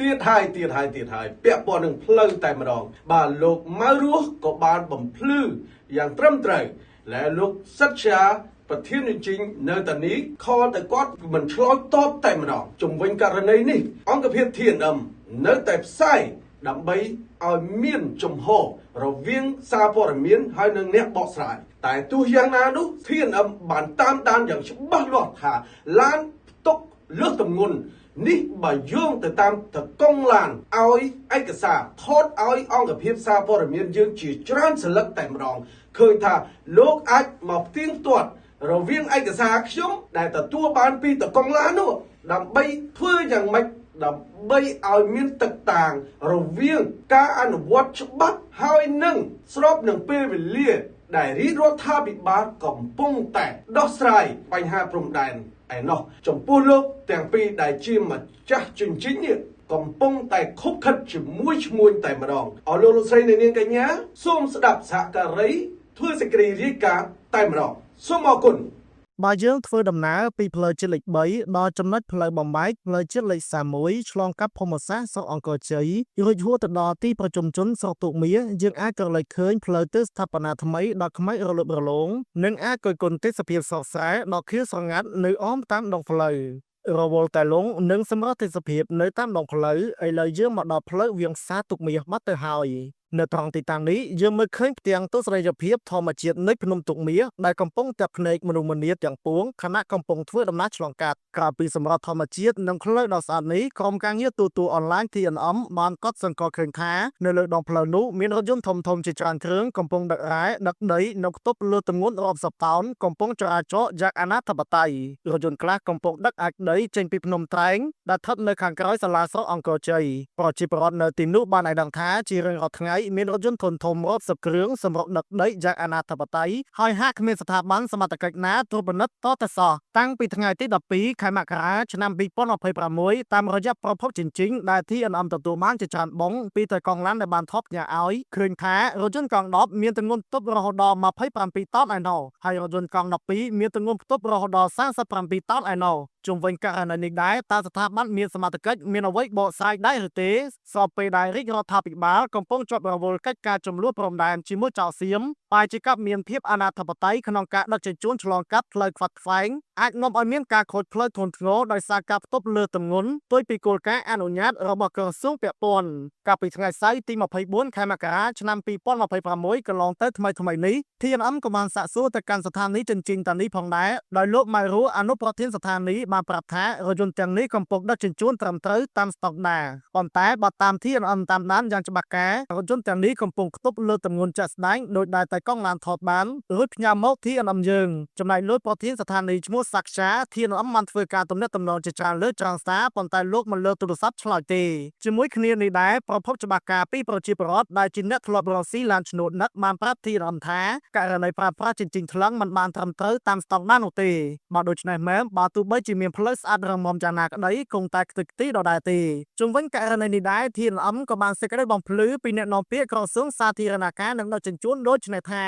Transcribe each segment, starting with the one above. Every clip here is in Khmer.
ទៀតហើយទៀតហើយទៀតហើយពាក់ព័ន្ធនឹងផ្លូវតែម្ដងបាទលោកម៉ៅរស់ក៏បានបំភ្លឺយ៉ាងត្រឹមត្រូវและលោកសិតជាប្រធានជិញនៅតានេះខលតែគាត់មិនឆ្លើយតបតែម្ដងជំវិញករណីនេះអង្គភាព TNM នៅតែផ្សាយដើម្បីឲ្យមានចំហរវាងសារព័ត៌មានហើយនិងអ្នកបកស្រាយតែទោះយ៉ាងណានោះ TNM បានតាមដានយ៉ាងច្បាស់លាស់ថាឡានផ្ទុកលើសទម្ងន់នេះបើយោងទៅតាមតកងឡានឲ្យឯកសារថតឲ្យអង្គភាពសារព័ត៌មានយើងជាច្រើនសន្លឹកតែម្ដងឃើញថាលោកអាចមកផ្ទៀងផ្ទាត់រវាងឯកសារខ្ញុំដែលទទួលបានពីតកងឡាននោះដើម្បីធ្វើយ៉ាងម៉េចដើម្បីឲ្យមានទឹកតាងរវាងការអនុវត្តច្បាប់ហើយនឹងស្របនឹងពេលវេលា ដែលរាជរដ្ឋាភិបាលកំពុងតែដោះស្រាយបញ្ហាព្រំដែនឯណោះចំពោះលោកទាំងពីរដែលជាម្ចាស់ជញ្ជីងនេះកំពុងតែខុបខិតជាមួយឈ្មួញតែម្ដងអស់លោកលោកស្រីអ្នកនាងកញ្ញាសូមស្ដាប់សហការីធ្វើសេចក្តីរាយការណ៍តែម្ដងសូមអរគុណ។ បើយើងធ្វើដំណើរពីផ្លូវជាតិលេខ3ដល់ចំណុចផ្លូវបំបែកផ្លូវជាតិលេខ31ឆ្លងកាត់ភូមិសាស្ត្រស្រុកអង្គរជ័យរួចហួរទៅដល់ទីប្រជុំជនស្រុកទូកមាសយើងអាចក្រឡេកឃើញផ្លូវទៅស្ថាបនាថ្មីដ៏ខ្មៅរលុបរលោងនិងអាចគយគន់ទេសភាពស្រស់ស្រែដ៏ខៀវស្រងាត់នៅអមតាមដងផ្លូវរវល់តែលងនិងសម្រស់ទេសភាពនៅតាមដងផ្លូវឥឡូវយើងមកដល់ផ្លូវវៀងផ្សារទូកមាសបាត់ទៅហើយនៅត្រង់ទីតាំងនេះយើងមើលឃើញផ្ទាំងទស្សនីយភាពធម្មជាតិនៃភ្នំទូកមាសដែលកំពុងតាក់ភ្នែកមនុស្សម្នាទាំងពួងខណៈកំពុងធ្វើដំណើរឆ្លងកាត់ក្រៅពីសម្រស់ធម្មជាតិនិងផ្លូវដ៏ស្អាតនេះក្រុមការងារទូទួលអនឡាញ TNM បានកត់សម្គាល់ឃើញថានៅលើដងផ្លូវនោះមានរថយន្តធំៗជាច្រើនគ្រឿងកំពុងដឹករ៉ែដឹកដីនៅខ្ទប់លើទម្ងន់រាប់សិបតោនកំពុងចរាចរយ៉ាងអនាធិបតេយ្យរថយន្តខ្លះកំពុងដឹកអាចដីចេញពីភ្នំត្រែងដែលស្ថិតនៅខាងក្រោយសាលាស្រុកអង្គរជ័យប្រជាពលរដ្ឋនៅទីនោះបានឲ្យដឹងថាជារៀងរាល់ថ្ងៃមានរថយន្តធុនធំរាប់សិបគ្រឿងសម្រុកដឹកដីយ៉ាងអនាធិបតេយ្យហើយហាក់គ្មានស្ថាប័នសមត្ថកិច្ចណាត្រួតពិនិត្យតតែសោះតាំងពីថ្ងៃទី12ខែមករាឆ្នាំ2026តាមរយៈប្រភពជញ្ជីងដែល TNM ទទួលបានជាច្រើនបងពីតៃកង់ឡានដែលបានថតផ្ញើឲ្យឃើញថារថយន្តកង់10មានទម្ងន់ផ្ទប់រហូតដល់27តោនឯណោះហើយរថយន្តកង់12មានទម្ងន់ផ្ទប់រហូតដល់37តោនឯណោះជុំវិញករណីនេះដែរតើស្ថាប័នមានសមត្ថកិច្ចមានអ្វីបកស្រាយដែរឬទេស្របពេលដែលរាជរដ្ឋាភិបាលកំពុងជាប់រវល់កិច្ចការចំនួនព្រំដែនជាមួយចៅសៀមបែរជាកាប់មានភាពអនាធិបតេយ្យក្នុងការដឹកជញ្ជូនឆ្លងកាត់ផ្លូវខ្វាត់ខ្វែងអាចនាំឲ្យមានការខូចផ្លូវធ្ងន់ធ្ងរដោយសារការផ្ទប់លើទម្ងន់ផ្ទុយពីគោលការណ៍អនុញ្ញាតរបស់ក្រសួងពាក់ព័ន្ធកាលពីថ្ងៃសៅរ៍ទី24ខែមករាឆ្នាំ2026កន្លងទៅថ្មីថ្មីនេះ TNM ក៏បានសាកសួរទៅកាន់ស្ថានីយ៍ចិញ្ជីងតានីផងដែរដោយលោកម៉ៅរੂអនុប្រធានស្ថានីយ៍បានប្រាប់ថារថយន្តទាំងនេះកំពុងដឹកជញ្ជូនត្រឹមត្រូវតាមស្តង់ដារប៉ុន្តែបើតាម TNM តាមដានយ៉ាងច្បាស់ការរថយន្តទាំងនេះកំពុងខ្ទប់លើទម្ងន់ជាក់ស្ដែងដោយដែលតែកង់ឡានថតបានរួចផ្ញើមក TNM យើងចំណែកលោកប្រធានស្ថានីយ៍ឈ្មោះសាក់ឆា TNM បានធ្វើការទំនាក់ទំនងជាច្រើនលើកច្រើនសារប៉ុន្តែលោកមិនលើកទូរស័ព្ទឆ្លើយទេជាមួយគ្នានេះដែរប្រភពច្បាស់ការពីប្រជាពលរដ្ឋដែលជាអ្នកធ្លាប់រកស៊ីឡានឈ្នួតនឹកបានប្រាប់ TNM ថាករណីប្រើប្រាស់ជញ្ជីងថ្លឹងមិនបានត្រឹមត្រូវតាមស្តង់ដារនោះទេបើដូច្នេះមែនបើទោះបីជាមានផ្លូវស្អាតរឹងមាំយ៉ាងណាក្តីគង់តែខ្ទេចខ្ទីដដែលទេជុំវិញករណីនេះដែរ TNM ក៏បានសេចក្តីបំភ្លឺពីអ្នកនាំពាក្យក្រសួងសាធារណការនិងដឹកជញ្ជូនដូចនេះថា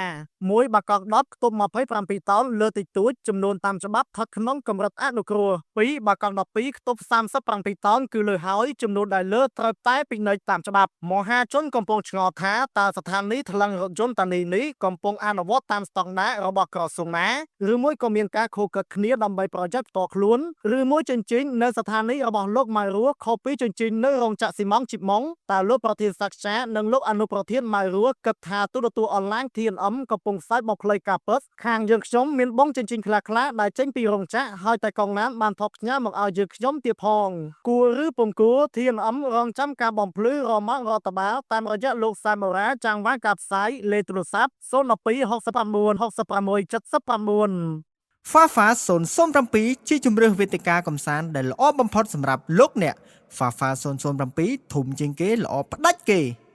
មួយបាកក10ខ្ទប់27តោនលើតិចតួចចំនួនតាមច្បាប់ស្ថិតក្នុងកម្រិតអនុគ្រោះ2បាកក12ខ្ទប់37តោនគឺលើហើយចំនួនដែលលើត្រូវតែពិន័យតាមច្បាប់មហាជនកំពុងឆ្ងល់ថាតើស្ថានីយ៍ថ្លឹងរថយន្តតានីនេះកំពុងអនុវត្តតាមស្តង់ដាររបស់ក្រសួងណាឬមួយក៏មានការខូខើគ្នាដើម្បីប្រយោជន៍ផ្ទាល់ខ្លួនឬមួយជញ្ជីងនៅស្ថានីយ៍របស់លោកម៉ៅរស់ខុសពីជញ្ជីងនៅរោងចក្រស៊ីម៉ងជីម៉ុងតើលោកប្រធានសាខ្ចានិងលោកអនុប្រធានម៉ៅរស់គិតថាទូរទស្សន៍អនឡាញ TNM កំពុងផ្សាយបំភ្លៃការពិតខាងយើងខ្ញុំមានបងជញ្ជីងខ្លះៗដែលចេញពីរោងចក្រហើយតែកងណានបានថតផ្ញើមកឲ្យយើងខ្ញុំទៀតផងគួរឬពុំគួរ TNM រងចាំការបំភ្លឺរមាក់រដ្ឋបាលតាមរយៈលោកសាមូរ៉ាចាំងវ៉ាកាផ្សាយលេខទូរស័ព្ទ012 69 66 79។ Fafa 007ជាជម្រើសវេទិកាកម្សាន្តដែលល្អបំផុតសម្រាប់លោកអ្នក Fafa 007ធំជាងគេល្អផ្ដាច់គេ។